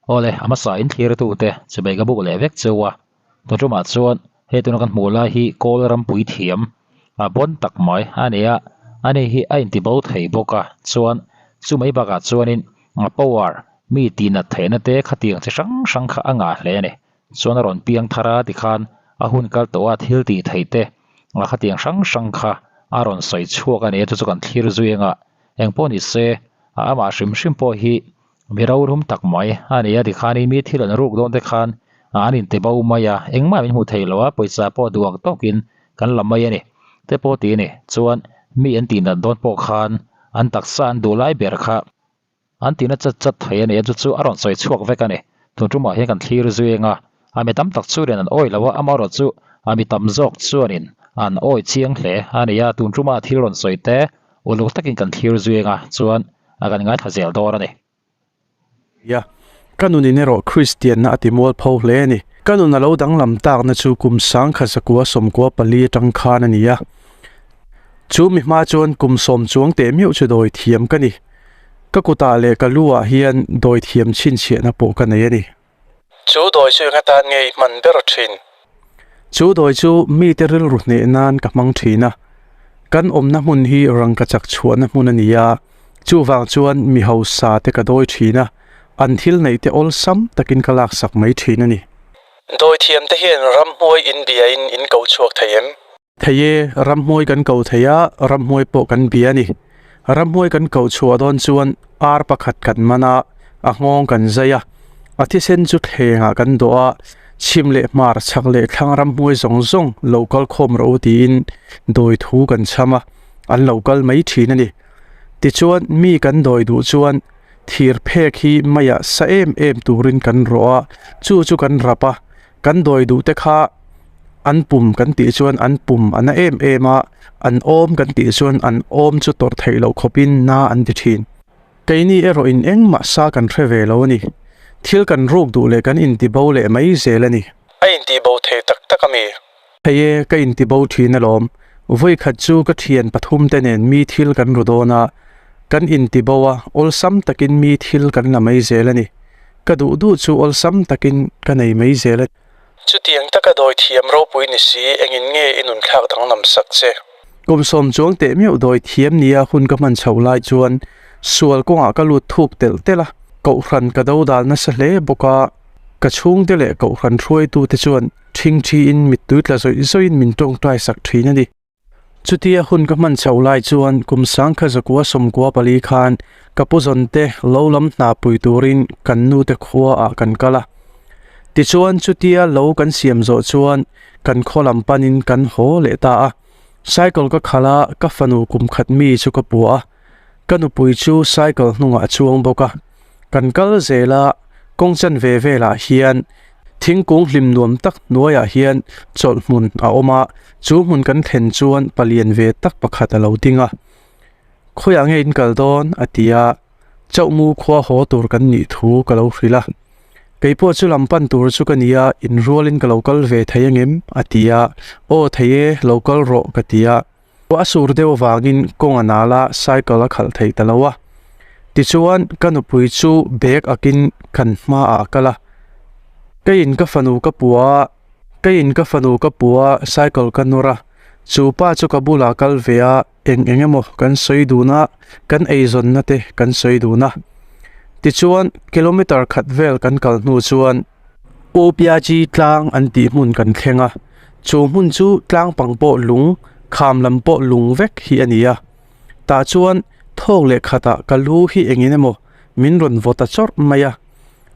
Awle, a hmasa in thlirtute chibai ka buk leh vek cheu a, tawṭumah chuan he tuna kan hmuh lai hi kawl rampui thiam a bawn tak mai a ni a, ani hi a intibo thei bawk a, chuan chu mai bakah chuanin a power mi tihnat theihna te khatiang chi hrang hrang kha a ngah hle a ni. Chuan a rawn piang thar a tikhan a hun kal tawh a thil tih theih te a khatiang hrang hrang kha a rawn sawi chhuak a ni a, chu chu kan thlir zui anga engpawh ni se a amah hrim hrim pawh hi Mi rorum tak mai a ni a tikhanin mi thil an ruk dawn te khan an inti bo mai a, engmah min hmu thei lo a, pawisa pawh duh ang tawkin kan la mai a ni. Te pawh ti a ni. Chuan mi an tihnat dawn pawh khan an taksa an duh lai ber kha an tihna chat chat thei a ni a, chu chu a rawn sawi chhuak vek a ni. Tun tumah hian kan thlir zui eng a, a mi tam tak chuanin an awi lo a, amaherawh chu a mi tam zawk chuanin an awi chiang hle a ni a, tun tuma thil rawn sawi te uluk takin kan thlir zui eng a, chuan a kan ngaithla zel dawn a ni. Nia, ka nunin erawh Kristianna a ti mual pho hle a ni. Ka nun a lo danglam takna chu kum sangkhat zakua sawmkua pali atang khan a ni a. Chu mi hma chuan kum sawm chuang teh miauh chu dawi thiam ka ni. Ka kutah leh ka lu ah hian dawi thiam chhinchhiahna pawh ka nei a ni. Chu dawi chu eng atan nge i hman ber thin? Chu dawi chu mite rilru hneh nan ka hmang thin a. Kan awmna hmun hi rangka chak chhuahna hmun a ni a, chuvang chuan mi hausa te ka dawi thin a, an thil neih te awlsam takin ka laksak mai thin a ni. Dawi thiam te hian ramhmuai in bia in in ko chhuak thei em? Thei e, ramhmuai kan ko thei a, ramhmuai pawh kan bia a ni. Ramhmuai kan koh chhuah dawn chuan ar pakhat kan man a, a nghawng kan zai a, a thisen chu thlengah kan dawh a, chhim leh hmar chhak leh thlang ramhmuai zawng zawng lo kal khawm rawh u tiin dawi thu kan chham a, an lo kal mai thin a ni. Tichuan mi kan dawi duh chuan thir phek hi maiah sa em em turin kan rawh a, chu chu kan rap a, Kan dawi duh te kha an pum kan tih chuan an pum a na em em a, an awm kan tih chuan an awm chu tawrh theih loh khawpin na an ti thin. Keini erawh in engmah sa kan hre ve lo a ni. Thil kan ruk duh leh kan intibo leh mai zel a ni. A intibo thei tak tak a mi? Hei e, ka intibo thin alawm. Vawikhat chu ka thian pathum te nen mi thil kan ru dawn a, kan intibo a, awlsam takin mi thil kan la mai zel a ni. Ka duh duh chu awlsam takin ka nei mai zel a. Chutiang taka dawi thiam ropui ni si, engin nge i nun thlak danglam sak che? Kum sawm chuang teh meuh dawi thiam nia hun ka hman chho lai chuan sual kawngah ka lut thuk telh telh a, kohhran ka do dal nasa hle bawk a, ka chhungte leh kohhran hruaitute chuan ṭhingṭhiin mittui tla zawih zawihin min tawngtai sak ṭhin a ni. Chutia hun ka hman chhoh lai chuan kum sangkha zakua sawmkua pali khan ka pu zawn te lo lam hna pui turin kan nu te khua ah kan kal a. Tichuan chutia lo kan siam zawh chuan kan khaw lam panin kan haw leh ta a. Cycle ka khalh a, ka fanu kum khat mi chu ka pua a. Ka nupui chu cycle hnungah a chuang bawk a. Kan kal zel a, kawng chan ve velah hian thingkung hlim nuam tak hnuaiah hian chawlh hmun a awm a, chu hmun kan thlen chuan palian ve tak pakhat a lo ding a. Khawiah nge in kal dawn? a ti a, Chauhmu khua haw tur kan nih thu ka lo hrilh a. Kei pawh chu lam pan tur chu ka ni a, inrualin ka lo kal ve thei angem? a ti a, Aw thei e, lo kal rawh ka ti a. A sur deuh avangin kawng a nal a, cycle a khalh thei ta lo a. Tichuan ka nupui chu bag akin kan hmaah a kal a. Keiin ka fanu ka pua a, keiin ka fanu ka pua a, cycle ka nawr a. Chu pa chu ka bulah kal ve a, eng eng emaw kan sawi dun a, kan eizawnna te kan sawi dun a. Tichuan kilometer khat vel kan kal hnu chuan Upiachi tlang an tih hmun kan thleng a, chu hmun chu tlang pang pawh lung, kham lam pawh lung vek hi a ni a. Tah chuan thawk leh khatah ka lu hi engin emaw min rawn vaw ta chawrh mai a,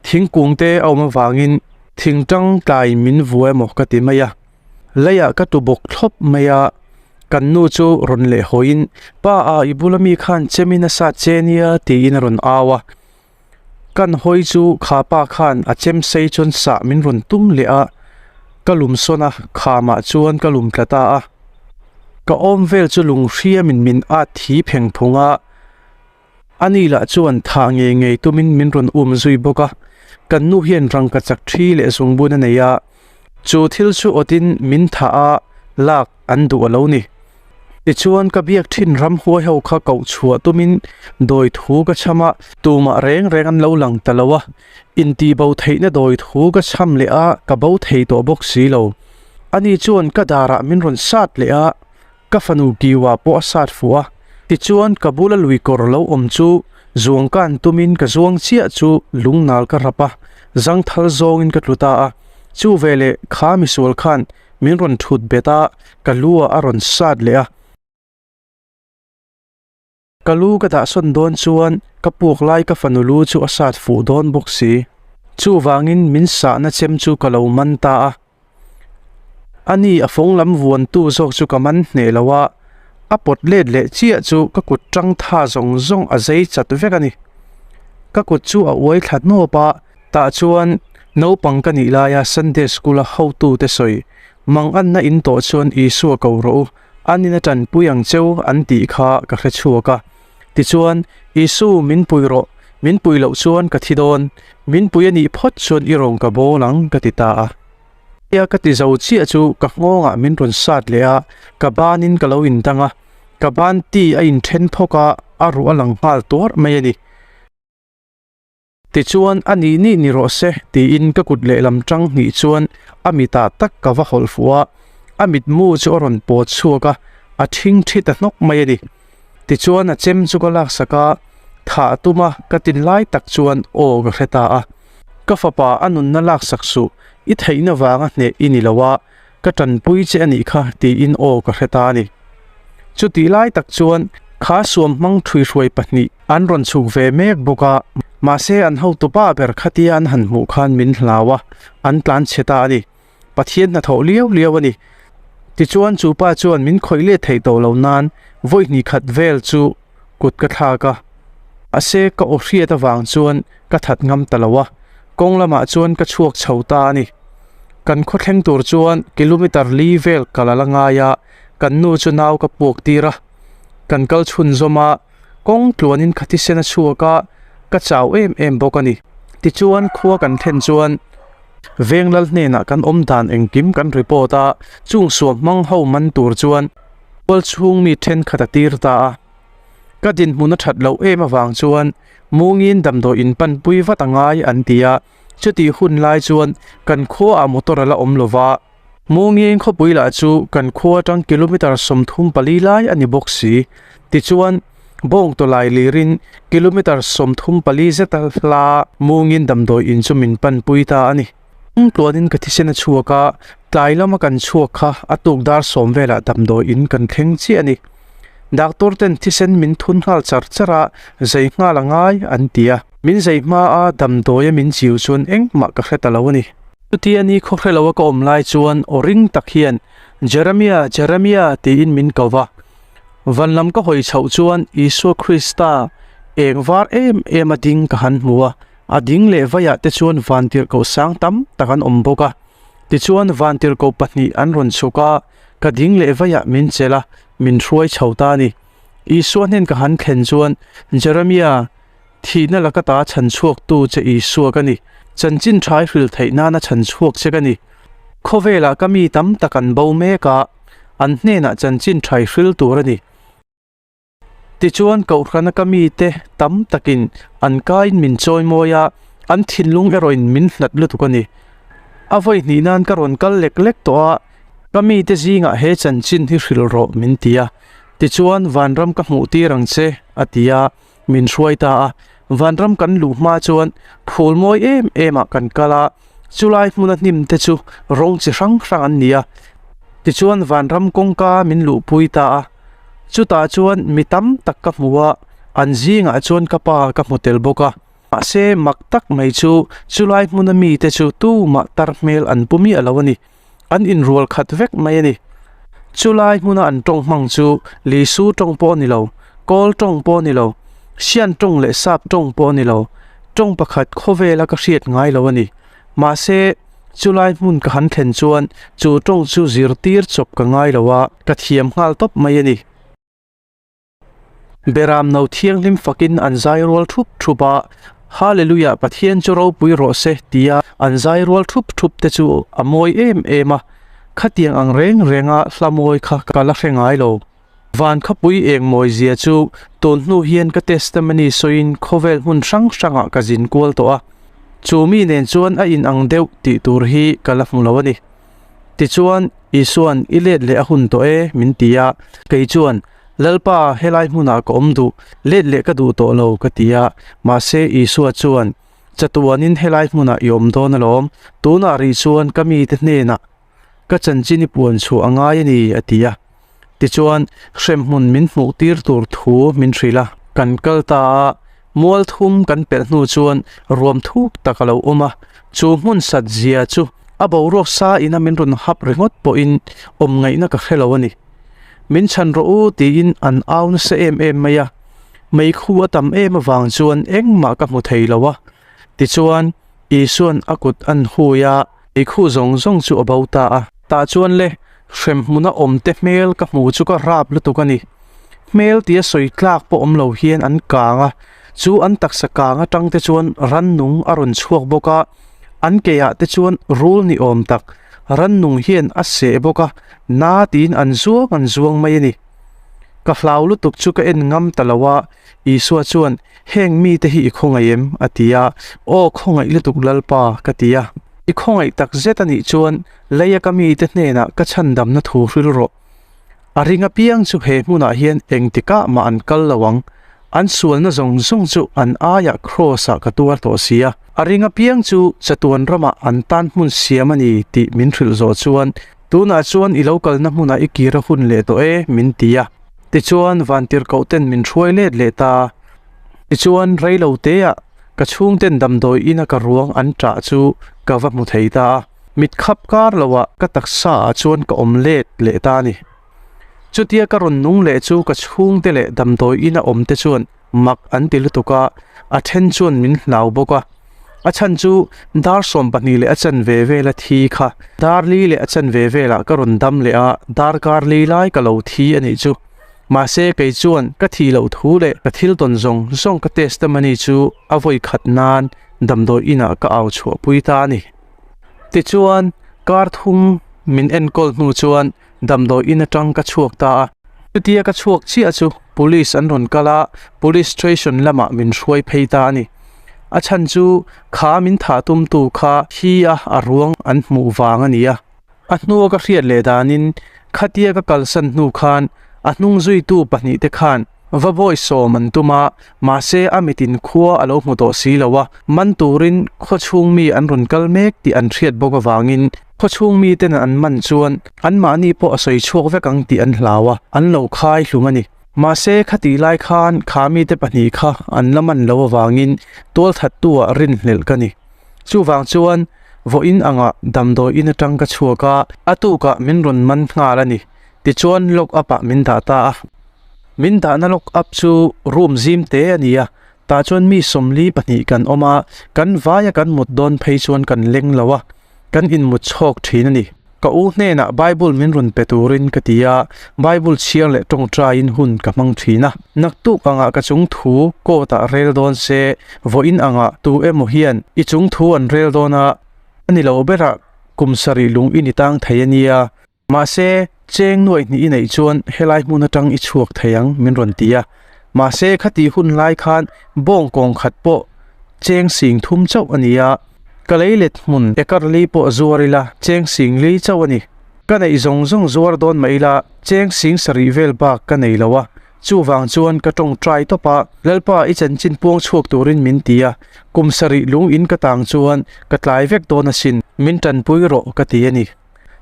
thingkung te a awm avangin thingtang tlai min vua emaw ka ti mai a. Leiah ka tu bawk thlawp mai a, kan nu chu rawn leh hawiin, Pa a, i bula mi khan chemin a sat che nia tiin a rawn au a. Kan hawi chu kha pa khan a chem sei chuan sah min rawn tum leh a, ka lum sawn a, khamah chuan ka lum tla ta a. Ka awm vel chu lung hriamin min at thi pheng phung a, ani lah chuan thah ngei ngei tumin min rawn um zui bawk a, kan nu hian rangka chak thi leh zungbun a nei a, chu thil chu awtin min thah a, lak an duh a lo ni. Tichuan ka biak thin ramhuai ho kha koh chhuah tumin dawi thu ka chham a, tumah reng reng an lo lang ta lo a, intih bo theihna dawi thu ka chham leh a, ka bo thei tawh bawk si lo. Ani chuan ka darah min rawn sat leh a, ka fanu kiuah pawh a sat fuh a. Tichuan ka bula lui kawr lo awm chu zuang kan tumin ka zuang chiah chu lungnal ka rap a, zangthal zawngin ka tlu ta a. Chu veleh kha misual khan Min rawn thut bet a, ka lu ah a rawn sat leh a. Ka lu ka dahsawn dawn chuan ka puak lai ka fanu lu chu a sat fuh dawn bawk si. Chuvangin min sahna chem chu ka lo man ta a. Ani a fawng lam vuantu zawk chu ka man hneh lo a, a pawt let leh chiah chu ka kut tang tha zawng zawng a zei chat vek a ni. Ka kut chu a uai thla hnawp a. Tah chuan naupang ka nih laia Sunday School-a hotute sawi, Manganna in tawh chuan Isua ko rawh u, an in a tanpui ang cheu an tih kha ka hre chhuak a. Tichuan, Isu, min pui rawh, min pui loh chuan ka thi dawn, min pui a nih phawt chuan i rawn ka bawl ang ka ti ta a. Tia ka ti zo chiah chu ka nghawngah min rawn sat leh a, ka banin ka lo indang a, ka ban ti a inthen phawk a, a ruh a lang nghal tuarh mai a ni. Tichuan, a nih nih ni rawh se, tiin ka kut lehlam tang hnih chuan a mitah tak ka va hawlh fuh a, a mitmu chu a rawn pawt chhuak a, a thing thi ta hnawk mai a ni. Tichuan, a chem chu ka laksak a, thah tum a ka tin lai tak chuan aw ka hre ta a. Ka fapa a nunna laksak suh, i theihna vanga hneh i ni lo a, ka tanpui che a nih kha tiin aw ka hre ta a ni. Chutih lai tak chuan kha suam hmang ṭhuihruai pahnih an rawn chhuk ve mek bawk a, mahse an hotu pa ber khatia an han hmuh khan min hlau a, an tlan chhe ta a ni. Pathian hnathawh liau liau a ni. Tichuan chu pa chuan min khawih let theih tawh lo nan vawi hnih khat vel chu kut ka thlak a, mahse ka aw hriat avang chuan ka that ngam ta lo a, kawng lamah chuan ka chhuak chho ta a ni. Kan khaw thleng tur chuan kilometer li vel kal a la ngai a, kan nu chu nau ka puak tir a, kan kal chhun zawm a, kawng tluanin ka thisen a chhuak a, ka chau em em bawk a ni. Tichuan khua kan thlen chuan Venglal hnenah kan awm dan engkim kan report a, chung suam hmang ho man tur chuan Tual chhung mi thenkhat a tir ta a, ka dinhmun a that loh em avang chuan Mungin damdawi in panpui vat a ngai an ti a, chutih hun lai chuan kan khuaah motor a la awm lo va, Mungin khawpui lah chu kan khua atang kilometre 34 lai a ni bawk si, tichuan bawng tawlai lirin kilometre 34 zeta hla Mungin damdawi in chu min panpui ta a ni. Tluanin ka thisen a chhuak a, tlai lama kan chhuak kha a tuk dar sawm velah damdawi in kan thleng chiah a ni. Doctor ten thisen min thun nghal char char a, zei nghal a ngai an ti a. Min zei hma a damdawi a min chiu chuan engmah ka hre ta lo a ni. Chutia ni khaw hre lo a ka awm lai chuan aw ring tak hian Jeremia, Jeremia tiin min ko va. Van lam ka hawi chhoh chuan Isua Krista eng var em em a ding ka han hmu a. A ding leh vaiah te chuan vantirhkoh sang tam tak an awm bawk a. Tichuan vantirhkoh pahnih an rawn chhuk a, ka ding leh vaiah min chelh a, min hruai chho ta a ni. Isua hnen ka han thlen chuan, Jeremia, thihna laka ta chhan chhuaktu che Isua ka ni. Chanchin ṭhai hrilh theih nana chhan chhuak che ka ni. Khawvelah ka mi tam tak an bo mek a, an hnenah chanchin ṭhai hril tur a ni. Tichuan Kohhrana ka mite tam takin an kaiin min chawimawi a, an thinlung erawhin min hlat lutuk a ni. A vawi hnih nan ka rawn kal lek lek tawh a, ka mite zingah he chanchin hi hrilh rawh min ti a. Tichuan vanram ka hmuh tir ang che, a ti a, min hruai ta a. Vanram kan luh hma chuan phul mawi em em ah kan kal a, chulai hmuna hnim te chu rawng chi hrang hrang an ni a. Tichuan vanram kawngka min luhpui ta a. Chutah chuan mi tam tak ka hmu a, an zingah chuan ka pa ka hmu tel bawk a. Mahse mak tak mai chu chulai hmuna mite chu tumah tar hmel an pu miah lo a ni. An inrual khat vek mai a ni. Chulai hmuna an tawng hmang chu Lisu tawng pawh a ni lo, Kawl tawng pawh a ni lo, Sian tawng leh Sap tawng pawh a ni lo, tawng pakhat khawvela ka hriat ngai lo a ni. Mahse, chulai hmun ka han thlen chuan chu tawng chu zirtir chawp ka ngai lo a, ka thiam nghal tawp mai a ni. Beram no thianghlim fakin an zai rual thup thup a, Hallelujah Pathian chu ropui rawh se tia an zai rual thup thup te chu a mawi em em a, khatiang ang reng renga hla mawi kha ka la hre ngai lo. Van khawpui eng mawi zia chu tun hnu hian ka testimony sawiin khawvel hmun hrang hrangah ka zin kual tawh a, chu mi nen chuan a inang deuh tih tur hi ka la hmu lo a ni. Tichuan, Isua'n i let leh a hun tawh e min ti a, kei chuan, Lalpa, helai hmunah ka awm duh, let leh ka duh tawh lo ka ti a, mahse Isua chuan, Chatuanin helai hmunah i awm dawn alawm, tunah rih chuan ka mite hnenah ka chanchin i puan chhuah a ngai a ni, a ti a. Tichuan, hremhmun min hmuh tir tur thu min hrilh a. Kan kal ta a, mual thum kan pelh hnu chuan ruam thuk tak a lo awm a, chu hmun sat zia chu a boruak sa ina min rawn hap ringawt pawhin awm ngaihna ka hre lo a ni. Min chhan rawh u tiin an au nasa em em mai a, meikhu a tam em avang chuan engmah ka hmu thei lo a. Tichuan, Isua'n a kut an hui a, meikhu zawng zawng chu a bo ta a. Tah chuan le, hremhmuna awmte hmel ka hmu chu ka rap lutuk a ni. Hmel tia sawi tlak pawh awm lo hian an kang a, chu an taksa kang atang te chuan rannung a rawn chhuak bawk a, an keiah te chuan rul ni awm tak rannung hian a seh bawk a, na tiin an zuang an zuang mai a ni. Ka hlau lutuk chu ka en ngam ta lo a, Isua chuan, Heng mite hi i khawngaih em? a ti a. Aw, khawngaih lutuk Lalpa, ka ti a. I khawngaih tak zet a nih chuan leia ka mite hnenah ka chhandamna thu hril rawh. A ring apiang chu he hmunah hian engtikah mah an kal lo ang. An sualna zawng zawng chu an aiah Kraws-ah ka tuar tawh si a. A ring apiang chu chatuan ramah an tan hmun siam a ni tih min hrilh zawh chuan Tunah chuan i lo kalna hmunah i kir a hun leh tawh e, min ti a. Tichuan, vantirhkoh ten min hruai let leh ta. Tichuan, rei lo teah ka chhungten damdawi ina ka ruang an ṭah chu ka va hmu thei ta a. Mit khap kar loah ka taksa ah chuan ka awm let leh ta a ni. Chutia ka rawn nung leh chu ka chhungte leh damdawi ina awmte chuan mak an ti lutuk a, a then chuan min hlau bawk a. A chhan chu dar 12 leh a chanve vela thi kha dar li leh a chanve velah ka rawn dam leh a, darkar li lai ka lo thi a nih chu. Mahse kei chuan ka thih loh thu leh ka thil tawn zawng zawng ka testimony chu a vawi khat nan damdawi inah ka au chhuahpui ta a ni. Tichuan kar thum min enkawl hnu chuan damdawi in atang ka chhuak ta a. Chutia ka chhuak chiah chu police an rawn kal a, police station lamah min hruai phei ta a ni. A chhan chu kha min thah tumtu kha thi a a ruang an hmuh vang a ni a. A hnua ka hriat leh danin khatia ka kalsan hnu khan a hnung zuitu pahnihte khan Va bawi sawm an tum a, mahse a mitin khua a lo hmu tawh si lo a, man turin khaw chhung mi an rawn kal mek tih an hriat bawk avangin khaw chhung miten an man chuan anmahni pawh a sawi chhuak vek ang tih an hlau a, an lo khai hlum a ni. Mahse khatih lai khan kha mite pahnih kha an la man lo avangin tualthattu-ah rinhlelh ka ni. Chuvang chuan vawiin angah damdawi in atang ka chhuak a, a tukah min rawn man nghal a ni. Tichuan lock up ah min dah ta a. Min dahna lock up chu room zim te a ni a, tah chuan mi 42 kan awm a, kan vaia kan mut dawn phei chuan kan leng lo a, kan inmut chhawk thin a ni. Ka u hnenah Bible min rawn pe turin ka ti a, Bible chhiar leh tawngtaiin hun ka hmang thin a. Naktuk angah ka chung thu court ah rel dawn se, vawiin angah tu emaw hian i chung thu an rel dawn a, a ni lo berah kum sarih lung i ni tang thei a nia. Mahse, cheng nuaih hnih i neih chuan helai hmun atang i chhuak thei ang, min rawn ti a. Mahse, khati hun lai khan bawng kawng khat pawh cheng sing thum chauh a ni a. Ka lei let hmun ekar li pawh zuar ila cheng sing li chauh a ni. Ka neih zawng zawng zuar dawn mah ila cheng sing sarih vel bak ka nei lo a. Chuvang chuan ka tawngtai tawp a, Lalpa i chanchin puang chhuak turin min ti a. Kum sarih lung in ka tang chuan ka tlai vek dawn asin, min tanpui rawh ka ti a ni.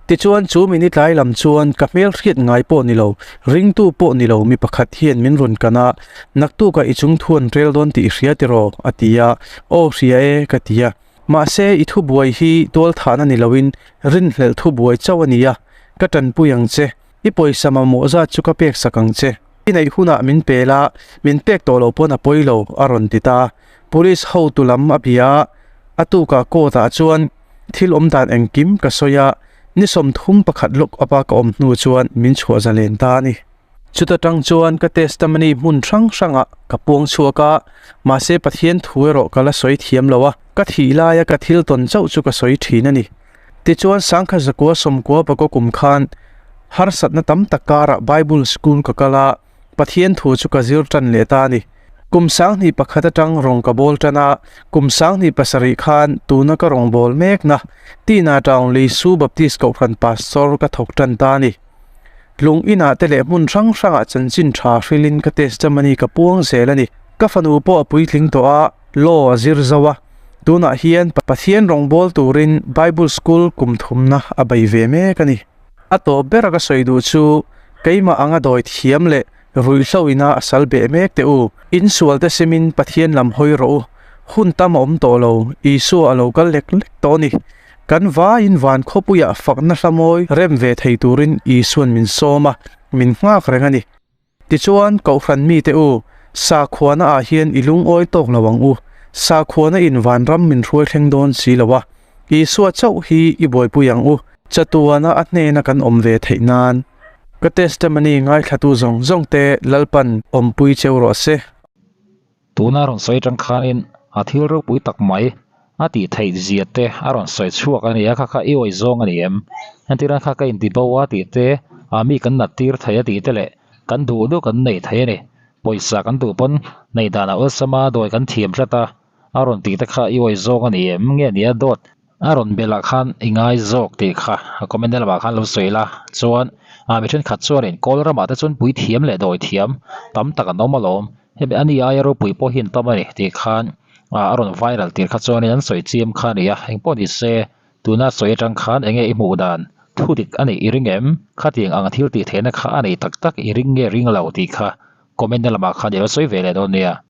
Tichuan chu mini tlai lam chuan ka hmel hriat ngai pawh ni lo, ringtu pawh ni lo mi pakhat hian min rawn kan a, Naktukah i chung thu an rel dawn tih i hria tiraw? a ti a, Aw hria e ka ti a. Mahse i thubuai hi tualthahna ni loin rinhlelh thubuai chauh a ni a, ka tanpui ang che, i pawisa mamawh zat chu ka pek sak ang che. I neih hunah min pe la, min pek tawh loh pawn a pawi lo a rawn ti ta. Police hotu lam a bia a, a tukah court ah chuan Thil awm dan engkim ka sawi a, ni 31 lawk up a ka awm hnu chuan min chhuah zalen ta a ni. Chuta tang chuan ka testimony hmun hrang hrangah ka puang chhuak a, mahse Pathian thu erawh ka la sawi thiam lo a, ka thih laia ka thil tawn chauh chu ka sawi thin a ni. Tichuan 1990 pakaw kum khan. Harsatna tam tak karah Bible School ka kal a, Pathian thu chu ka zir tan leh ta a ni. Kum 2001 atang rawng ka bawl tan a, kum 2007 khan tuna ka rawng bawl mekna Tina Town Lisu Baptist Kohhran Pastor ka thawk tan ta a ni. Lung inah te leh hmun hrang hrangah chanchin tha hrilhin ka testimony ka puang zel a ni. Ka fanu pawh a puitling tawh a, law a zir zo a. Tunah hian Pathian rawngbawl turin Bible School kum thumna a bei ve mek a ni. A tawp bera ka sawi duh chu keimah anga dawi thiam leh ruihhlo ina a sal beh mek teh u. Insual te simin Pathian lam hawi rawh u. Hun tam a awm tawh lo, Isua a lo kal lek lek tawh a ni. Kan vaiin van khawpuiah fakna hla mawi rem ve thei turin Isua'n min sawm a, min nghak reng a ni. Tichuan, Kohhran mite u, sakhuana ah hian i lungawi tawk lo ang u. Sakhuana in vanram min hruai thleng dawn si lo a, Isua chauh hi i buaipui ang u. Chatuana a hnena kan awm ve theih nan. Ka testimony ngaithlatu zawng zawng te Lalpan awmpui cheu rawh se. Tuna rawn sawi atang khanin a thil ropui tak mai a tih theih zia te a rawn sawi chhuak a ni a, kha kha i awih zawng a ni em? Entirna kha ka inti bo a tih te, a mi kan nat tir thei a tih te leh kan duh duh kan nei thei a ni. Pawisa kan duh pawn neih danah awlsama dawi kan thiam tlat a, a rawn tih te kha i awih zawng a ni em? Nge ni a dawt A rawn belh ah khan i ngai zawk tih kha a comment na lamah khan lo sawi la chuan ah mi thenkhat chuanin kawl ramah te chuan pui thiam leh dawi thiam tam tak an awm alawm hemi ani aia ropui pawh hi an tam a ni tih khan ah a rawn viral tir kha chuanin an sawi chiam kha a ni a engpawh ni se tuna sawi atang khan enge i hmuh dan thu dik a nih i ring em khatiang ang thil tih theihna kha a nei tak tak i ring nge ring lo tih kha comment na lamah khan i lo sawi ve leh dawn nia.